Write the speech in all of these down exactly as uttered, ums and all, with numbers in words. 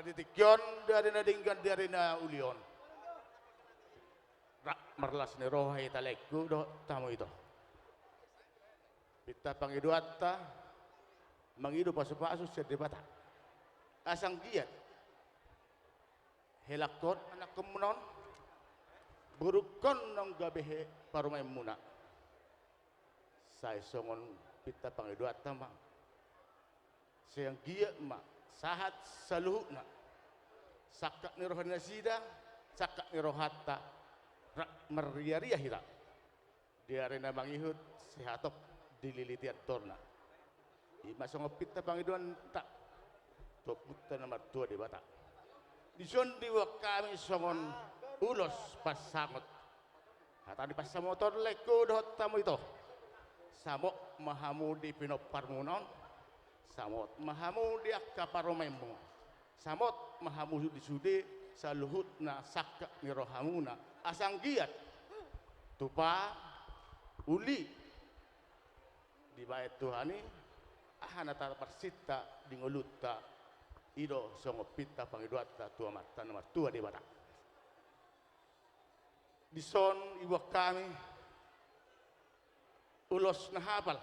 Di tingki on, di ari na denggan, di ari na uli on. Rap marlas ni roha hita, laengku dohot hamu ito. Pinta pangidoanta, mangido pasupasu sian Debata. Asa anggiat helangkon anakkonmuna on, borungkon naung gabe he parumaenmuna. Sai songon pinta pangidoanta ma. Sai anggiat ma sahat saluhutna sangkap ni roha ni nasida, sangkap ni rohanta, rap marriaria hita. Di ari na mangihut, sai hatop dililiti andorna. I ma songon pinta pangidoanta tu Ompunta na martua Debata. Dison diboan hami songon ulos pansamot. Hata ni pansamoton, laengku dohot hamu ito. Samot ma hamu di pinomparmuna on. Samot ma hamu di angka parumaenmu. Samot ma hamu di sude saluhutna sangkap ni rohamuna. Asa anggiat tupa, uli, dibaen Tuhan i aha na taparsinta di ngolunta. I do songon pinta pangidoanta tu Amanta na martua Debata. Dison diboan hami ulos na hapal,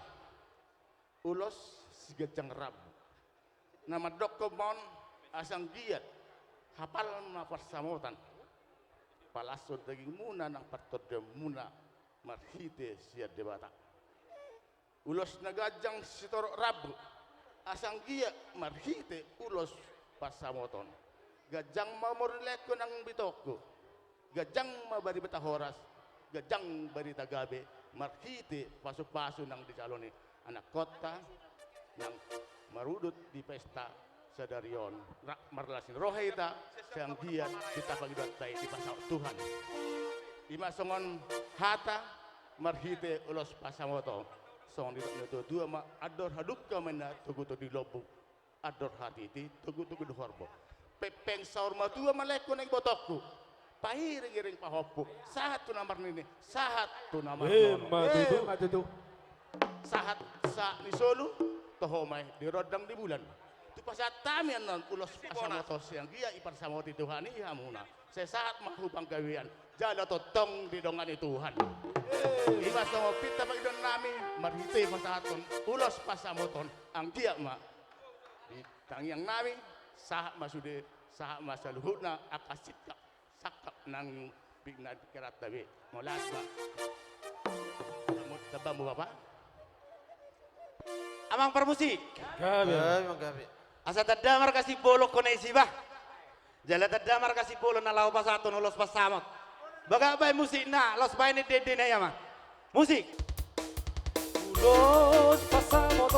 ulos siganjang rambu. Na mandokkon ma on, asa anggiat hapal ma pansamotan, palashon dagingmuna nang partondionmuna marhite sian Debata. Ulos na ganjang sitorop rambu, asa anggiat marhite ulos pansamoton, ganjang ma umur ni laengku nang itongku, ganjang ma barita horas, ganjang barita gabe, marhite pasupasu nang dijalo ni anakkonta nang marudut di pesta sadari on. Rap marlas ni roha hita, sai anggiat pinta pangidoanta i dipasaut Tuhan. I ma songon hata marhite ulos pansamoton. Songon didok ni natuatua ma, andor hadungka ma inna togutogu di lombu, andor hatiti togutogu di horbo. Pengpeng saur matua ma, laengku nang ibotongku, pairingiring pahompu, sahat tu na marnini, sahat tu na marnono. Emma tutu. Emma tutu. Sahat sahat ni solu, toho ma i di rondang ni bulan. Tu pasahat hami annon ulos pansamoton, sai anggiat dipansamoti Tuhan i hamuna. Sai sahat ma tu panggabean, jala tongtong didongani Tuhan. I ma songon pinta pangidoan nami marhite pasahathon ulos pansamoton. Anggiat ma di tangiang nami, sahat ma sude, sahat ma saluhutna angka singkat sangkap nang pinggan kerata be. Mauliate ma. Tambah mu, Bapak. Amang parmusik. Gabe. Gabe, Amang, gabe. Asa tanda marga Simbolon hona i, bah. Jala tanda marga Simbolon na laho pasahathon ulos pansamot. Bagak baen musikna, laos baen ende-endena i, Amang. Musik. Ulos pansamot.